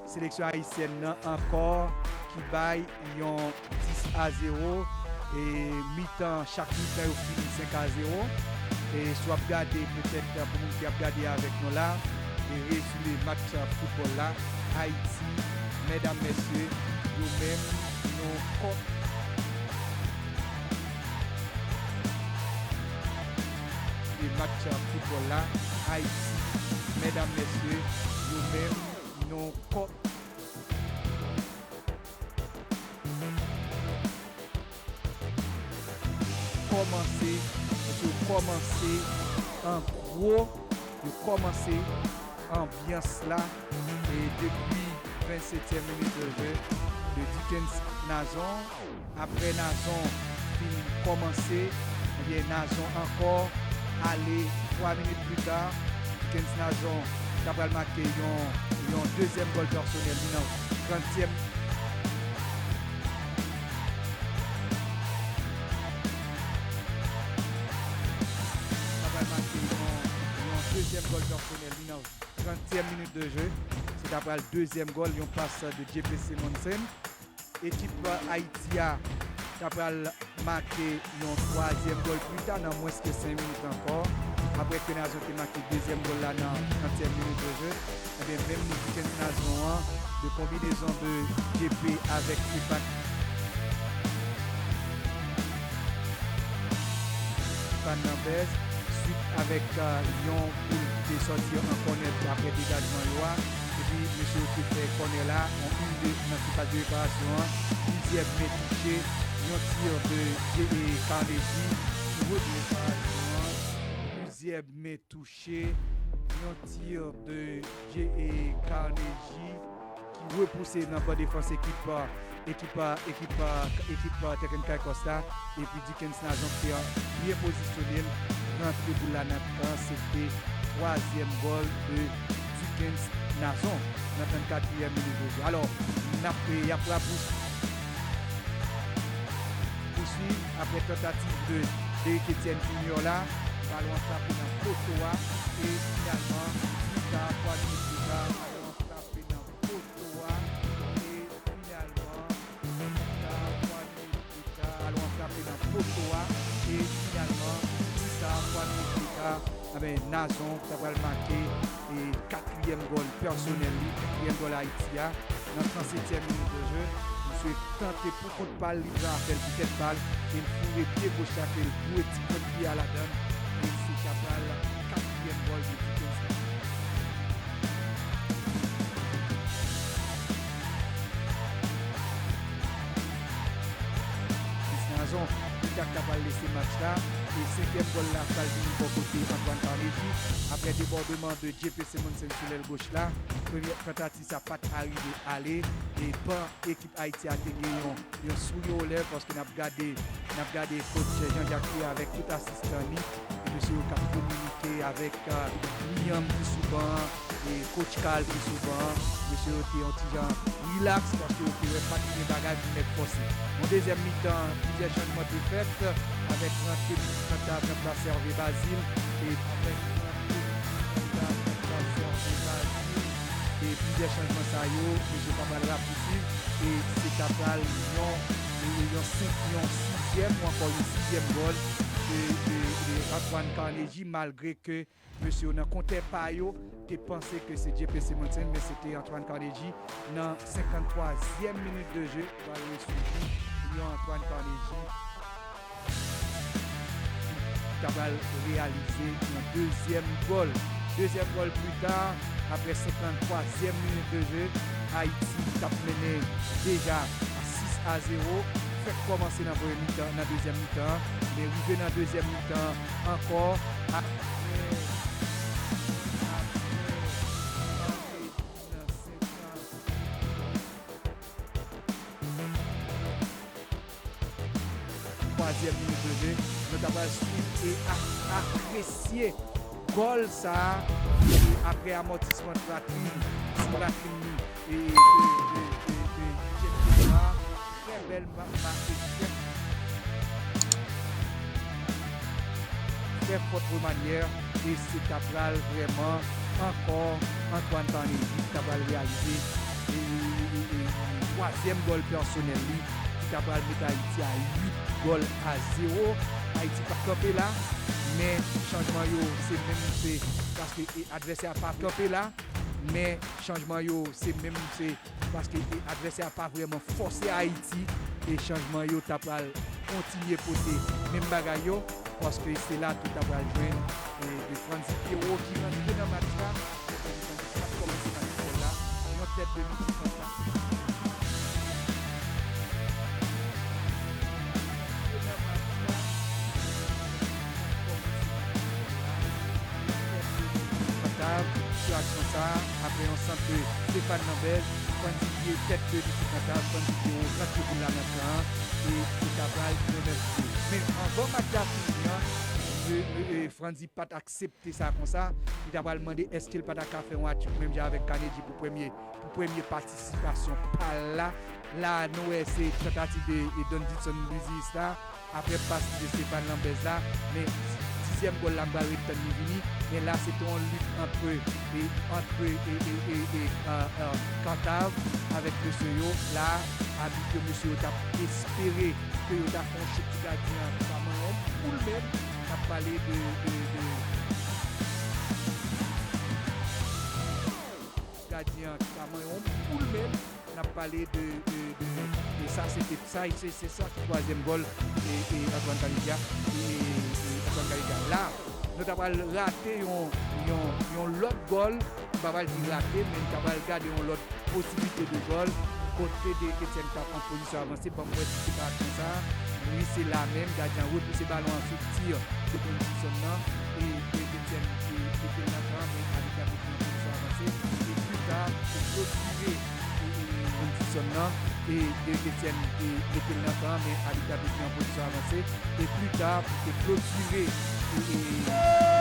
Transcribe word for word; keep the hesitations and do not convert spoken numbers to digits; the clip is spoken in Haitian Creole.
seleksyon ayisyèn nan ankò ki bay yon dis a zewo. E mitan, chak mitan yo fini senk a zewo. E si w ap gade, petèt, pou moun ki ap gade avèk nou la, e rezime match foutbòl la, Ayiti, medam, mesye, yo menm, nou kò. E match foutbòl la, Ayiti, medam, mesye, yo menm, nou kò. Kòmanse, yo kòmanse an gwo, yo kòmanse anbyans la, e depi vennsetyèm minit de jeu de Dickens Nazon. Aprè Nazon fin kòmanse, ebyen, Nazon ankò ale twa minit pita. Dickens Nazon ta pral make yon, yon dezyèm gòl pèsonèl li nan trantyèm. Ta pral make yon, yon dezyèm gòl pèsonèl li nan trantyèm minit de jeu. Se ta pral dezyèm gòl, yon pas de J P Simonsen. Ekip Ayiti a ta pral make yon twazyèm gòl pita nan mwens ke senk minit ankò. Aprè ke Nazon te make dezyèm gòl la nan trantyèm minit de jeu, ebyen, menm Dickens Nazon an, de konbinezon de J P avèk Stéphane, Stéphane Lambert, swit avèk, euh, yon boul ki te sòti an kònè aprè degajman yo a. Epi mesye yo te fè kònè la, yon une deux nan sifas de reparasyon an. Plizyè men touche, yon tir de J A Carnegie ki wòd reparasyon an. Plizyè men touche, yon tir de J A Carnegie ki repouse nan ban defans ekip, ekip, ekip, ekip Tekn Caicos la. Epi Dickens Nazon te byen pozisyone l, rantre boul la nan kan, se te twazyèm gòl de Dickens Nazon nan trannkatriyèm minit de jeu. Alò, n ap, y ap rapous-, pouswiv aprè tantativ de Derrick Etienne Junior la, balon an frape nan poto a, e finalman, pita, twa minit pita, balon an frape nan poto a, e finalman, pita, twa minit pita, balon an frape nan poto a, e finalman, pita, twa minit pita, ebyen, Nazon ta pral make, e, katriyèm gòl pèsonèl li, katriyèm gòl Ayiti a, nan trannsetyèm minit de jeu. Misye tante pou kont pa l, li pran afè l pou tèt pa l, e l foure pye goch la, ke l boure ti pwent pye a ladan l, e se ta pral katriyèm gòl de Dickens. Dickens Nazon, ki ta pral lese match la, e senkyèm gòl la pral vini bò kote Antoine Carnegie, aprè debòdman de J P Simonsen sou lèl goch la, premyè tantativ sa pa t arive ale, e ban ekip Ayiti a te gen yon, yon souri o lèv, paske n ap gade, n ap gade coach Jean Jacques Pierre avèk tout asistan li, e mesye yo k ap kominike avèk, euh, William ki sou ban an, e coach Carl ki sou ban an, mesye yo te yon ti jan rilaks, paske yo te wè pa t gen bagay pou nèg fòse. Yon dezyèm mitan, plizyè chanjman te fèt, avèk rantre pitit kanta Jean Placer Hervé Bazile, e avèk rantre pitit kanta Jean Placer Hervé Bazile, e plizyè chanjman sa yo, mesye ta pral rapousuiv, e se ta pral yon, e yon senk, yon sizyèm ou ankò yon sizyèm gòl de, de, de Antoine Carnegie, malgre ke mesye yo nan kontè pa yo te panse ke se J P Simonsen, men se te Antoine Carnegie nan senkanntwazyèm minit de jeu, pral resouvi yon Antoine Carnegie ki ta pral reyalize yon dezyèm gòl. Dezyèm gòl pita, aprè senkanntwazyèm minit de jeu, Ayiti t ap mennen deja a sis a zewo. Fèk kòmanse nan premye mitan, nan dezyèm mitan an, men rive nan dezyèm mitan an ankò, aprè, aprè, nan senkanntwazyèm minit de jeu, nou ta pral swiv e a-, apresye gòl sa a, e aprè amòtisman twatrin, sou twatrin li, e de, de, de, de Etienne Junior. Trè bèl ma-, make chèf. Trè fòt remanyè, e se ta pral vrèman ankò Antoine Carnegie ki ta pral reyalize e, e, e, e, twazyèm gòl pèsonèl li ki ta pral met Ayiti a uit gòl a zewo. Ayiti p ap kanpe la, men chanjman yo se menm, se paske, e, advèsè a pa kanpe la, men chanjman yo se menm, se paske, e, advèsè a pa vrèman fòse Ayiti, e chanjman yo ta pral kontinye pote menm bagay yo, paske se la tou ta pral jwenn, e, de Frandy Pierrot ki rantre nan match la. Frandy Pierrot kòmanse match foutbòl la, yon tèt de mitan. Kantav, sou aksyon sa a, apre yon sant de Stéphane Lambert, Frandy Pierrot, tèt de mitan Kantav, Frandy Pierrot rantre boul la nan kan an, e li ta pral yon nèf de. Men anvan match la fini an, e, e, e, Frandy pa t aksepte sa konsa, li ta pral mande èske l pa ta ka fè yon hat-trick menm jan avèk Carnegie pou premye, pou premye patisipasyon pa l la. La, nou wè se tantativ de, e, Donndilson Luzius la, apre pas de Stéphane Lambert la, men dizyèm gòl la m pral ret tann li vini, men la se te yon lit antre, e, antre, e, e, e, e, e, e, Kantav avèk mesye yo. La, abit yo, mesye yo t ap espere ke yo ta fè yon chout pou gadyen an ki ta manyen yon poul menm. N ap pale de, de, de gadyen an ki ta manyen yon poul menm. N ap pale de, de, de, de sa, se te, sa, se, se sa ki twazyèm gòl, e, e, Antoine Canidia, e, e, Antoine Canidia. La, nou ta pral rate yon, yon, yon lòt gòl, m pa pral di rate, men nou ta pral gade yon lòt posiblite de gòl, kote De Ketien t ap an pozisyon avanse, ban m wè si se pa konsa. Wi, se la menm, gadyen an repouse balon an sou ti de Donndilson nan, e De Ketien, e, mete l nan kan, men abit la mete l an pozisyon avanse, e pli ta, pou klotire, e, e, Donndilson nan, e De Ketien, e, mete l nan kan, men abit la mete l an pozisyon avanse, e pli ta, pou te klotire, e, e,